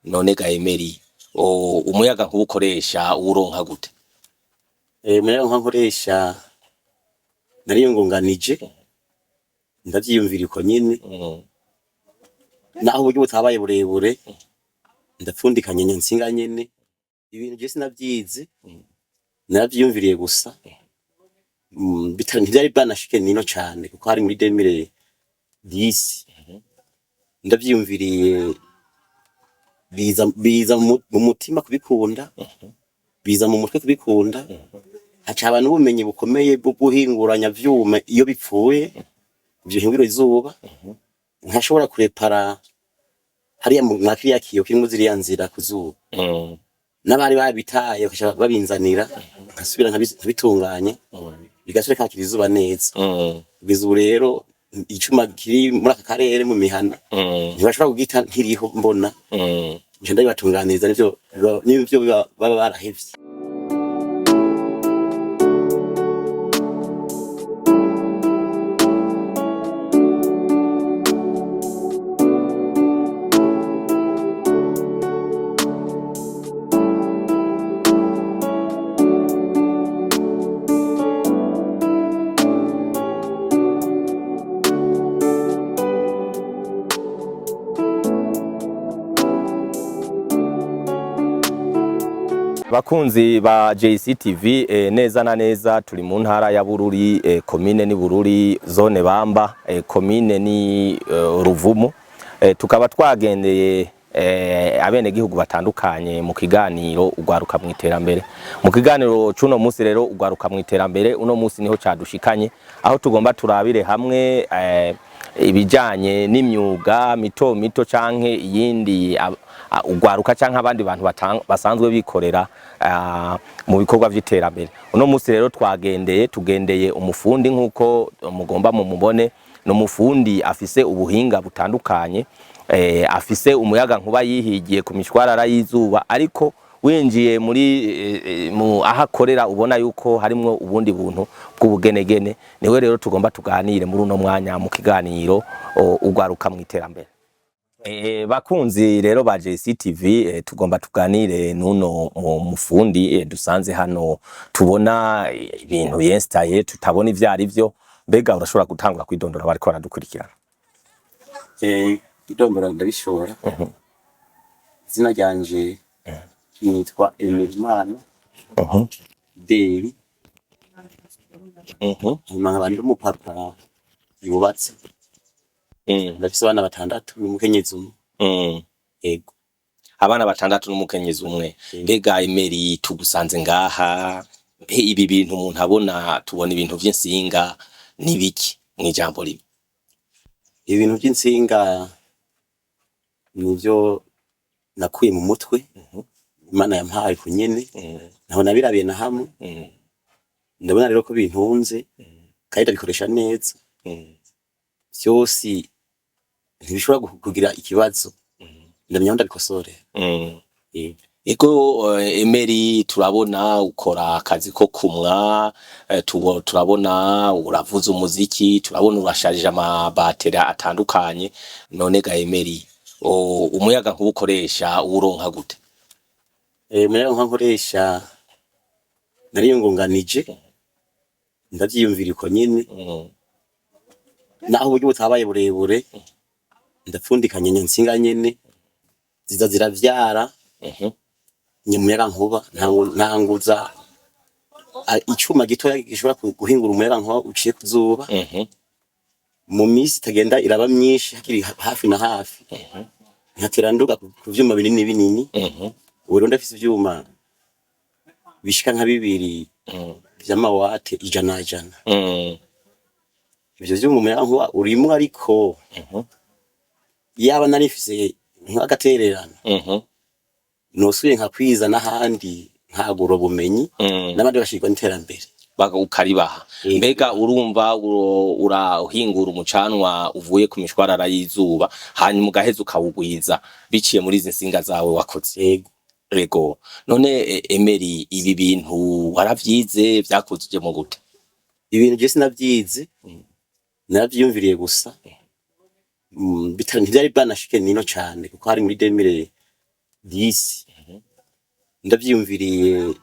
None ga Emery, umuyaga nkuba ukoresha uwuronka gute? Umuyaga nkuba nkoresha nariyungunganije, ndavyiyumvira uko nyene. Naho uburyo butabaye burebure, ndapfundikanya intsinga nyene. Ibintu je sinavyize, naravyiyumviriye gusa. Ntivyari bwanashike nino cane kuko hari muri 2010. Ndavyiyumviriye biza mu mutima kubikunda, biza mu mutwe kubikunda, haca haba n'ubumenyi bukomeye bwo guhinguranya vyuma iyo bipfuye, ivyo hingurira izuba, nkashobora kurepara hariya mwa kiriya kiyo kirimwo ziriya nzira ku zuba. N'abari babitaye bakaca babinzanira, nkasubira nkabitunganya, bigasubira kakira izuba neza. Kugeza ubu rero icuma kiri muri aka karere mu mihana ntibashobora kugita nkiriho mbona. Nca ndabibatunganiriza, nivyo baba barahevye. Bakunzi ba JCTV, neza na neza turi mu ntara ya Bururi, komine ni Bururi, zone Bamba, komine ni Ruvumu. Tukaba twagendeye abenegihugu batandukanye mu kiganiro Ugwaruka mu iterambere. Mu kiganiro c'uno musi rero, Ugwaruka mu iterambere, uno musi niho cadushikanye, aho tugomba turabire hamwe ibijanye n'imyuga mito mito canke iyindi ugwaruka canke abandi bantu basanzwe bikorera mu bikorwa vy'iterambere. Uno musi rero twagendeye, tugendeye umufundi nk'uko mugomba mumubone. Ni umufundi afise ubuhinga butandukanye, afise umuyaga nkuba yihigiye ku mishwarara y'izuba, ariko winjiye muri mu aho akorera ubona yuko harimwo ubundi buntu bw'ubugenegene. Niwe rero tugomba tuganire muri uno mwanya mu kiganiro Ugwaruka mu iterambere. Bakunzi rero ba JCTV, tugomba tuganire n'uno mufundi dusanze hano, tubona ibintu yensitaye tutabona ivyo ari vyo. Mbega urashobora gutangura kwidondora bariko baradukurikirana? Kwidondora ndabishobora. Izina ryanje nitwa Emerimana Deri, hanyuma nkaba ndi umupapa yubatse. Ndafise abana batandatu n'umukenyezi umwe. Ego. Abana batandatu n'umukenyezi umwe. Mbega Emery, tugusanze ngaha, mbe ibi bintu umuntu abona, tubona ibintu vy'insinga, n'ibiki mw'ijambo rimwe? Ibintu vy'intsinga nivyo nakuye mu mutwe, Imana yampaye ku nyene, ntaho nabirabiye na hamwe. Ndabona rero ko bintunze kandi ndabikoresha neza. Vyose ntibishobora kugira ikibazo, ndamenya aho ndabikosorera. Ego, Emery, turabona ukora akazi ko kumwa, turabona uravuza umuziki, turabona urasharije amabateri atandukanye. None ga Emery, umuyaga nkuba ukoresha uwuronka gute? Umuyaga nkuba nkoresha nariyungunganije, ndavyiyumvira uko nyene. Naho uburyo butabaye burebure, ndapfundikanya intsinga nyene, ziza ziravyara umuyaga nkuba. Ntanguza icuma gitoya gishobora guhingura umuyaga nkuba uciye ku zuba. Mu minsi itagenda iraba myinshi, hakiri hafi na hafi, nkatera nduga ku vyuma binini binini. Ubu rero ndafise ivyuma bishika nka bibiri vy'amawate ijana ijana. Ivyo vyuma umuyaga nkuba urimwo, ariko yaba narifise nk'agatererano, nosubiye nkakwiza n'ahandi, nkagura ubumenyi, n'abandi bashirwa n'iterambere. Ukaribaha. Mbega urumva urahingura umucanwa uvuye ku mishwarara y'izuba, hanyuma ugaheza ukawugwiza biciye muri izi nsinga zawe wakoze? Yego. Ego. None Emery, ibi bintu waravyize, vyakujije mu gute? Ibintu je sinavyize, naravyiyumviriye gusa. Ntivyari bwanashike nino cane kuko hari muri 2010. 2010 ndavyiyumviriye,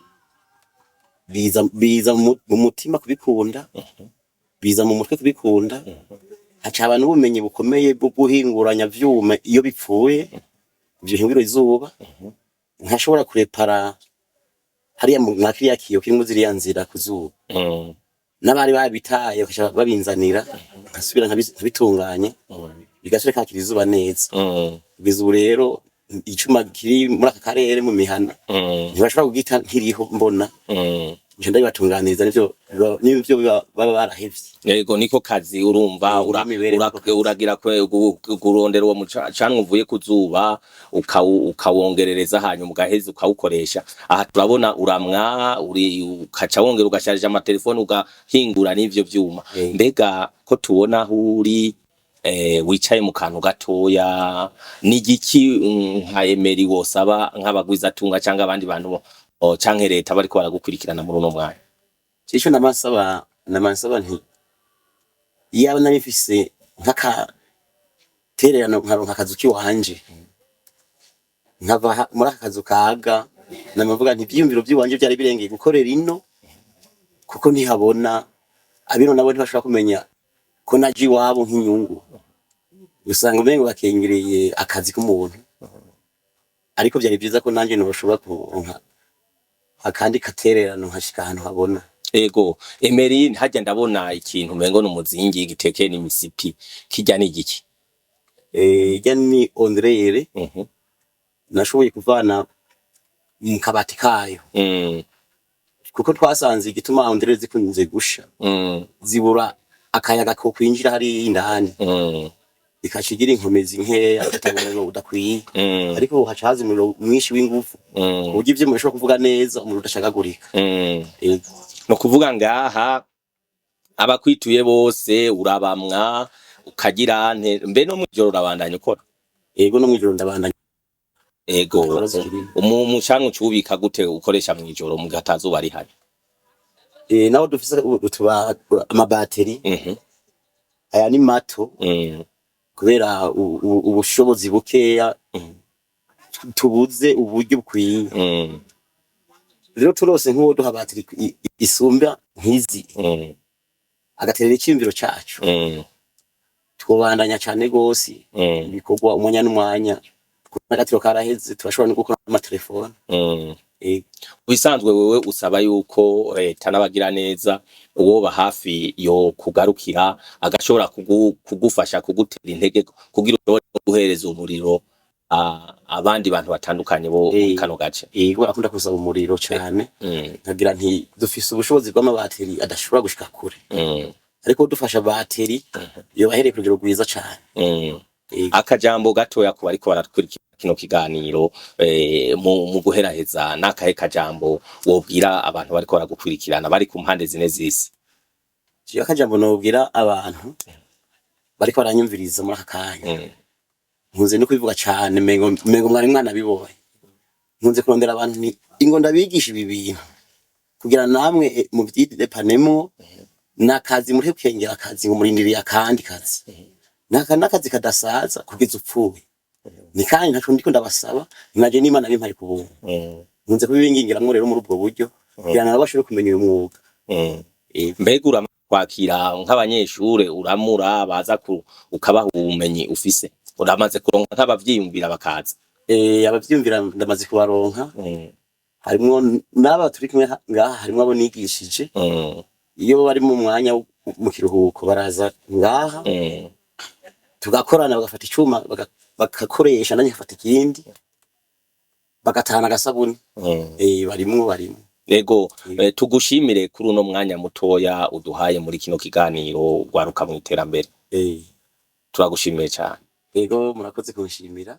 biza mu mutima kubikunda, biza mu mutwe kubikunda, haca haba n'ubumenyi bukomeye bwo guhinguranya vyuma iyo bipfuye, ivyo hingurira izuba, nkashobora kurepara hariya mwa kiriya kiyo kirimwo ziriya nzira ku zuba. N'abari babitaye bakaca babinzanira, nkasubira nkabitunganya, bigasubira kakira izuba neza. Kugeza ubu rero icuma kiri muri aka karere mu mihana ntibashobora kugita nkiriho mbona, nca ndabibatunganiriza, nivyo baba barahevye. Yego, niko kazi urumva. N'imibereho. Uragira kurondera uwo mucanwa uvuye ku zuba, ukawongerereza, hanyuma ugaheza ukawukoresha. Aha turabona uramwa uri, ukaca wongera ugasharija amatelefone, ugahingura n'ivyo vyuma. Mbega ko tubona aho uri, wicaye mu kantu gatoya, ni igiki nka Emery wosaba nk'abagwizatunga canke abandi bantu canke leta bariko baragukurikirana muri uno mwanya? Ico namasaba nti iyaba nari mfise nk'akatererano, nkaronka akazu kiwanje, nkava muri aka kazu kaga, namavuga nti ivyiyumviro vy'iwanje vyari birengeye gukorera ino, kuko ntihabona abino nabo ntibashobora kumenya ko naje iwabo nk'inyungu, usanga umengo bakengereye akazi k'umuntu. Ariko vyari vyiza ko nanje noshobora kuronka akandi katererano, nkashika ahantu habona. Ego Emery, harya ndabona ikintu umengo n'umuzingi gitekeye n'imisipi, kirya ni igiki? Irya ni ondrere nashoboye kuvana mu kabati kayo, kuko twasanze igituma ondrere zikunze gusha, zibura akayaga ko kwinjira hariya indani, ikaca igira inkomezi nkeya, igatanga umuriro udakwiye. Ariko haca haza umuriro mwinshi w'ingufu, ku buryo ivyuma bishobora kuvuga neza, umuriro udashagagurika. Ego. No kuvuga ngaha abakwituye bose urabamwa, ukagira nte, mbe no mwijoro urabandanya ukora? Ego, no mwijoro ndabandanya. Ego. Ikibazo kirimo. Umucanwa ucuwubika gute ukoresha mwijoro mu gihe atazuba rihari? Naho dufise utuba amabateri, aya ni mato, kubera ubushobozi bukeya, tubuze uburyo bukwiye. Rero turose nk'uwo duha bateri isumba nk'izi, agaterera iciyumviro cacu, twobandanya cane gose ibikorwa umwanya n'umwanya. N'agatiro karaheze, turashobora no gukora amatelefone. Bisanzwe wewe usaba yuko leta n'abagira neza uwoba hafi yo kugarukira, agashobora kugufasha, kugutera intege kugira ushobore guhereza umuriro abandi bantu batandukanye bo muri kano gace. Ego, akunda gusaba umuriro cane. Nkagira nti dufise ubushobozi bw'amabateri adashobora gushika kure, ariko dufasha bateri yobahereye ku rugero rwiza cane. Akajambo gatoya ku bariko barakurikira kino kiganiro, mu guheraheza, n'akahe kajambo wobwira abantu bariko baragukurikirana bari ku mpande zine z'isi? Jewe akajambo nobwira abantu bariko baranyumviriza muri aka kanya, nkunze no kubivuga cane, mengo mwari mwanabibonye, nkunze kurondera abantu nti ingo ndabigisha ibi bintu kugira namwe muvyidepanemwo nakazi, mureke kukengera akazi ngo murindiriye akandi kazi. Naka nakazi kadasaza kugeza upfuye, ni kandi ntaco ndiko ndabasaba, naje n'Imana bimpaye ku buntu. Nkunze kubibingingiramwo rero muri ubwo buryo kugira nabo bashobore kumenya uyu mwuga. Mbega uramaze kwakira nk'abanyeshure, uramura baza ukabaha ubumenyi ufise, uramaze kuronka nk'abavyiyumvira bakaza? Abavyiyumvira ndamaze kubaronka. Harimwo n'aba turi kumwe ngaha, harimwo abo nigishije. Iyo bari mu mwanya mu kiruhuko baraza ngaha, tugakorana, bagafata icuma bagakoresha, nanjye nkafata ikindi, bagatahana agasabuni. Barimwo. Ego, tugushimire kuri uno mwanya mutoya uduhaye muri kino kiganiro Rwaruka mu iterambere. Turagushimiye cyane. Ego, murakoze kunshimira.